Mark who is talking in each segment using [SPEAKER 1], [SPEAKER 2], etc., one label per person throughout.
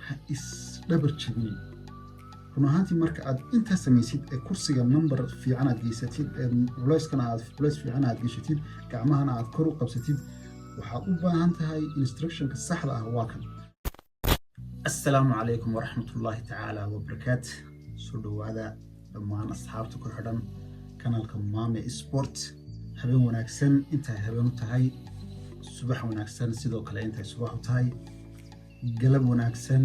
[SPEAKER 1] Ha isdhabar jabinin. Run ahaantii, marka aad intaa samaysid ee kursiga number fiican aad geysatid, ee culeyskana aad culeys fiican aad geshatid, gacmahana aad kor u qabsatid, waxaad u baahan tahay instructionka saxda ah. Waa kan. Assalaamu calaykum waraxmatullaahi tacaala wabarakaat. Soo dhowaada dhammaan asxaabta ku xidhan kanaalka Mame Sport. Habeen wanaagsan intay habeen u tahay, subax wanaagsan sidoo kale intay subax u tahay, galab wanaagsan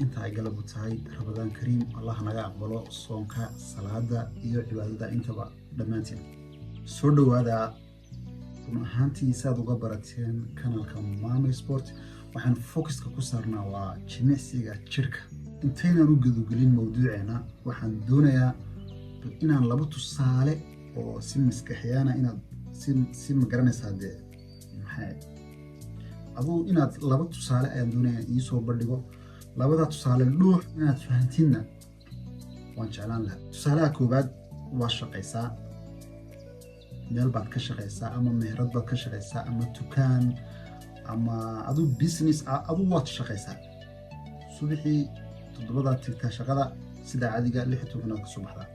[SPEAKER 1] inta ay galab u tahay. Ramadaan kariim. Allah naga aqbalo soonka, salaada iyo cibaadada intaba. Dhammaanteen soo dhowaada. Run ahaantii, saad uga barateen kanaalka Mame Sport, waxaan focuska ku saarnaa waa jimicsiga jirka. Intaynaan u gudagelin mawduuceena, waxaan doonayaa inaan laba tusaale oo si maskaxiyaana inaad si magaranaysaa dee maxay aduu inaad laba tusaale ayaan doonayaa iisoo bandhigo. Labada tusaale dhuux inaad fahantiinna waan jeclaan lahaa. Tusaalaha koowaad: waa shaqaysaa, meel baad ka shaqaysaa, ama meherad baad ka shaqaysaa, ama dukaan, ama aduu business, aduu waad shaqaysaa. Subaxii 7daad tigtaa shaqada, sida caadiga 16 aad ka soo baxdaa.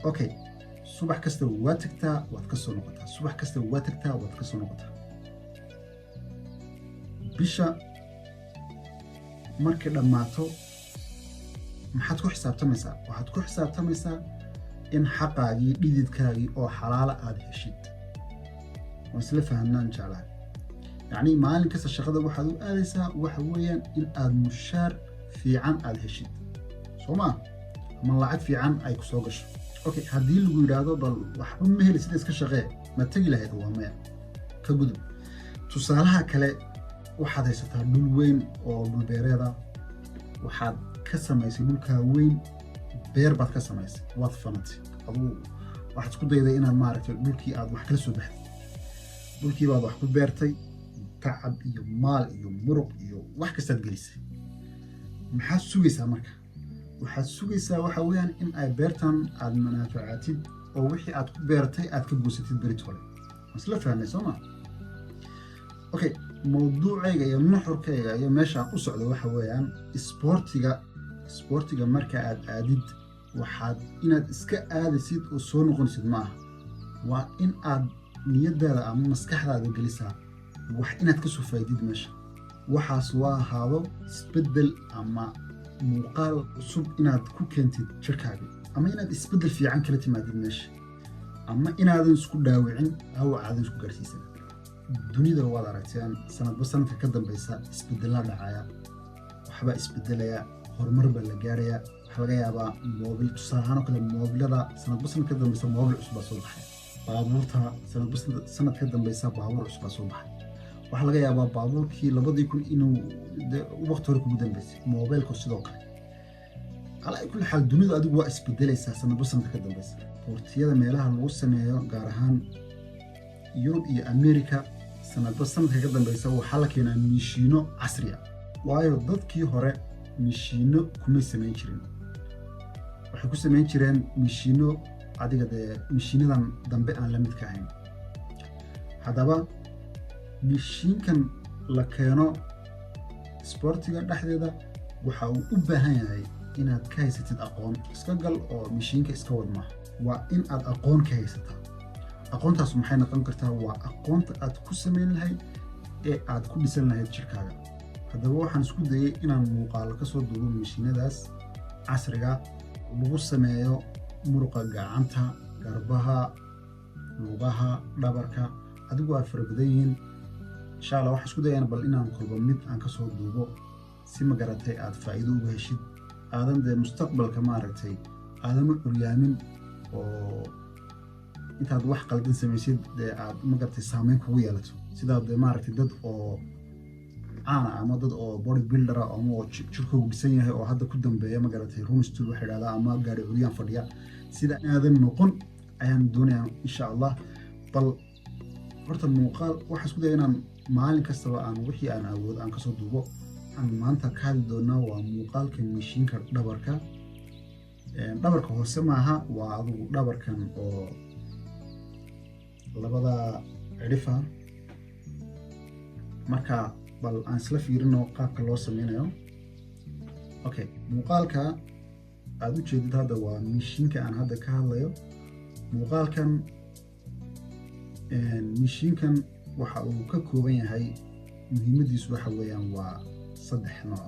[SPEAKER 1] Okay, subax kasta waa tagtaa, waad ka soo noqotaa. Subax kasta waa tagtaa, waad ka soo noqotaa. Bisha markay dhammaato, maxaad ku xisaabtamaysaa? Waxaad ku xisaabtamaysaa in xaqaagii, dhididkaagii oo xalaala aada heshid. Waan isla fahamnaan jeclahay. Yacni, maalin kasta shaqada waxaad u aadaysaa waxa weeyaan in aad mushaar fiican aada heshid, soo maa? Ama lacag fiican ay ku soo gasho. Okay, haddii lagu yidhaahdo bal waxba ma heli sida, iska shaqee, ma tegi lahayd? Waa maya. Ka gudub. Tusaalaha kale: waxaad haysataa dhul weyn oo dhulbeereeda. Waxaad ka samaysay dhulkaa weyn beer baad ka samaysay, waad fanatay, aduu waxaad isku dayday inaad, maaragtay, dhulkii aad wax kala soo baxday. Dhulkii baad wax ku beertay, tacab iyo maal iyo muruq iyo wax kastaad gelisay. Maxaad sugaysaa marka? Waxaad sugaysaa waxa weeyaan in ay beertan aad manaafacaatid oo wixii aad ku beertay aad ka goosatid berit hore. Waan isla fahnay, soo ma? Okay, mawduucayga iyo nuxurkayga iyo meesha aan u socdo waxa weeyaan isboortiga. Isboortiga marka aad aadid, waxaad inaad iska aadaysid oo soo noqonaysid ma aha. Waa in aad niyadaada ama maskaxdaada gelisaa wax inaad kasoo faaidid meesha. Waxaas waa ahaado isbeddel ama muuqaal cusub inaad ku keentid jirkaaga, ama inaad isbeddel fiican kala timaadid meesha, ama inaadan isku dhaawicin, dhaawac aadan isku gaarsiisan. Dunida waad aragteen, sanadba sanadka ka dambeysa isbedelaa dhacaya, waxbaa isbedelaya, horumar baa la gaaraya. Waxaa laga yaabaa moobil, tusaale ahaan oo kale, moobilada sanadba sanad ka dambeysa moobil cusub baa soo baxay. Baabuurta sanadba sanad ka dambeysa baabuur cusub baa soo baxay. Waxaa laga yaabaa baabuurkii 2000 inuu waqti hore kugu dambeysay. Moobilku sidoo kale. Calaa kulli xaal, dunidu adigu waa isbedelaysaa sanadba sanadka ka dambeysa. Boortiyada meelaha lagu sameeyo, gaar ahaan Yurub iyo America, sanadba sanadka ka dambeysa waxaa la keenaa mishiino casri ah, waayo dadkii hore mishiino kumay samayn jirin. Waxay ku samayn jireen mishiino adiga dee mishiinadan dambe aan la midka ahayn. Haddaba mishiinkan la keeno isboortiga dhexdeeda waxa uu u baahan yahay inaad ka haysatid aqoon. Iska gal oo mishiinka iska wad maaha, waa in aad aqoon ka haysataa. Aqoontaas maxay noqon kartaa? Waa aqoonta aad ku samayn lahayd ee aad ku dhisan lahayd jirkaaga. Haddaba waxaan isku dayay inaan muuqaalo kasoo duubo mishiinadaas casriga lagu sameeyo muruqa gacanta, garbaha, lugaha, dhabarka. Adigu waa fara badan yihiin. Insha Allah waxaan isku dayaan bal inaan kolba mid aan kasoo duubo, si, magaratay, aad faa'iido uga heshid, aadan dee mustaqbalka, maaragtay, aadan u curyaamin oo intaad wax qaldan samaysid dee aad, magaratay, saameyn kugu yeelato. Sidaa dee, maaragtay, dad oo caana ama dad oo body builder ah ama oo jirkoogu dhisan yahay oo hadda ku dambeeya, magaratay, runstool waxa idhahdaa ama gaari curyaan fadhiya, sida aadan noqon ayaan doonayaa, insha Allah. Bal horta muuqaal waxaan isku daya inaan maalin kastaba aan wixii aan awood aan kasoo duubo. Waxaan maanta ka hadli doonaa waa muuqaalka mishiinka dhabarka. Dhabarka hoose maaha, waa adugu dhabarkan oo labada cidhifa. Marka bal aan isla fiirino qaabka loo sameynayo. Okay, muuqaalka aada u jeedid hadda waa mishiinka aan hadda ka hadlayo. Muuqaalkan, mishiinkan waxa uu ka kooban yahay, muhiimaddiisu waxa weeyaan waa saddex nooc: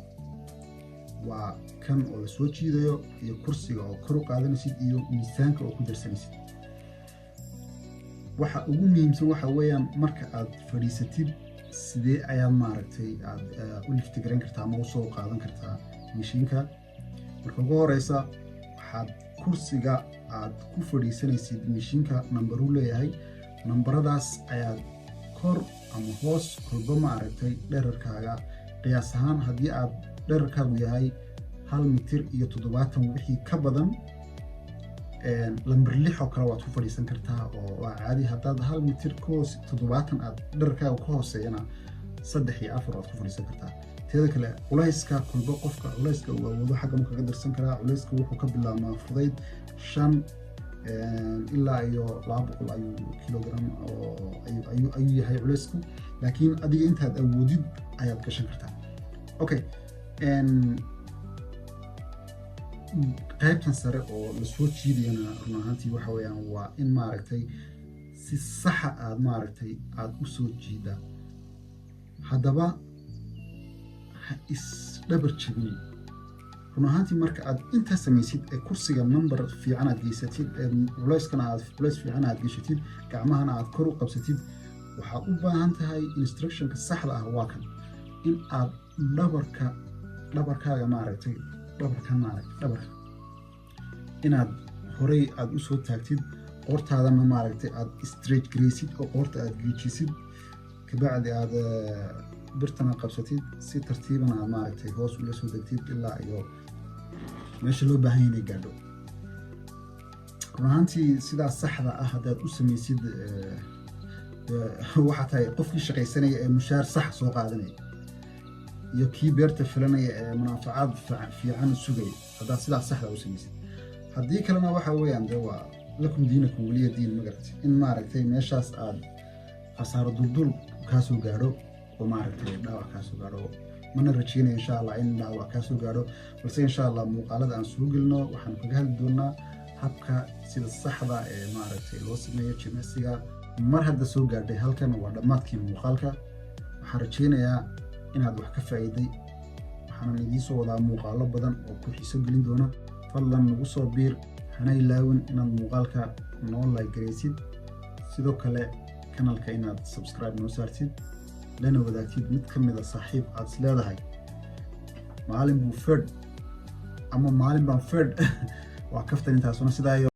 [SPEAKER 1] waa kan oo lasoo jiidayo, iyo kursiga oo kor u qaadanaysid, iyo miisaanka oo ku darsanaysid. Waxa ugu muhiimsan waxa weeyaan, marka aad fadhiisatid, sidee ayaad maaragtay aad u lift garayn kartaa ama usoo qaadan kartaa mishiinka? Marka ugu horeysa, waxaad kursiga aad ku fadhiisanaysid mishiinka nambaruu leeyahay. Nambaradaas ayaad kor ama hoos kolba maaragtay dherarkaaga. Qiyaas ahaan, haddii aad dherarkaagu yahay 1 mitir iyo 70 wixii ka badan, lambar 6 oo kale waad ku fadhiisan kartaa oo waa caadi. Haddaad 1 mitir ka hoos 70 aad dherarkaaga ka hooseeyana, 3 iyo 4 waad ku fadhiisan kartaa. Teeda kale, culayska kolba qofka culayska uu awoodo xaggan kaga darsan karaa. Culayska wuxuu ka bilaabmaa fudayd 5 ilaa iyo 200 ayuu kilogram oo ayuu yahay culaysku, laakiin adiga intaad awoodid ayaad gashan kartaa. Okay, qaybtan sare oo lasoo jiidayana, run ahaantii waxa weeyaan waa in maaragtay si saxa aad maaragtay aada u soo jiidaa. Haddaba ha isdhabar jabinin. Run ahaantii, marka aad intaa samaysid ee kursiga number fiican aad geysatid, ee culayskana aad culays fiican aad geshatid, gacmahana aad kor u qabsatid, waxaad u baahan tahay, instructionka saxda ah waa kan, in aad dhabarka, dhabarkaaga maaragtay, dhabarkan maaragtay, dhabarka inaad horey aad usoo taagtid, qoortaadana maaragtay aad stretch garaysid oo qoorta aad geejisid. Kabacdi aad birtana qabsatid, si tartiibana aad maaragtay hoos ula soo degtid ilaa iyo meesha loo baahan yahay inay gaadho. Run ahaantii, sidaas saxda ah haddaad u samaysid, waxaa tahay qofkii shaqaysanaya ee mushaar sax soo qaadanaya iyo kii beerta filanaya ee munaafacaad fiican sugaya, haddaad sidaas saxda u samaysid. Haddii kalena waxa weeyaan dee waa lakum diinakum weliya diin, ma garatay? In maaragtay meeshaas aad khasaaro duldul kaasoo gaadho oo maaragtay dhaawac kaasoo gaadho, mana rajeynayo insha Allah in dhaawac kaasoo gaadho. Balse insha Allah muuqaalada aan soo gelino waxaan kaga hadli doonaa habka sida saxda ee maaragtay loo sameeyo jimicsiga. Mar hadda soo gaadhay halkan, waa dhammaadkii muuqaalka. Waxaan rajeynayaa inaad wax ka faa'iiday. Waxaanan idiin soo wadaa muuqaalo badan oo ku xiiso gelin doona. Fadlan nagu soo biir, hana ilaawin inaad muuqaalka noo like garaysid, sidoo kale kanalka inaad subscribe noo saartid, lana wadaagtid mid ka mid a saaxiib aad is leedahay maalin buu fedh ama maalin baan fedh. Waa kaftan intaasuna. Sidaa iyo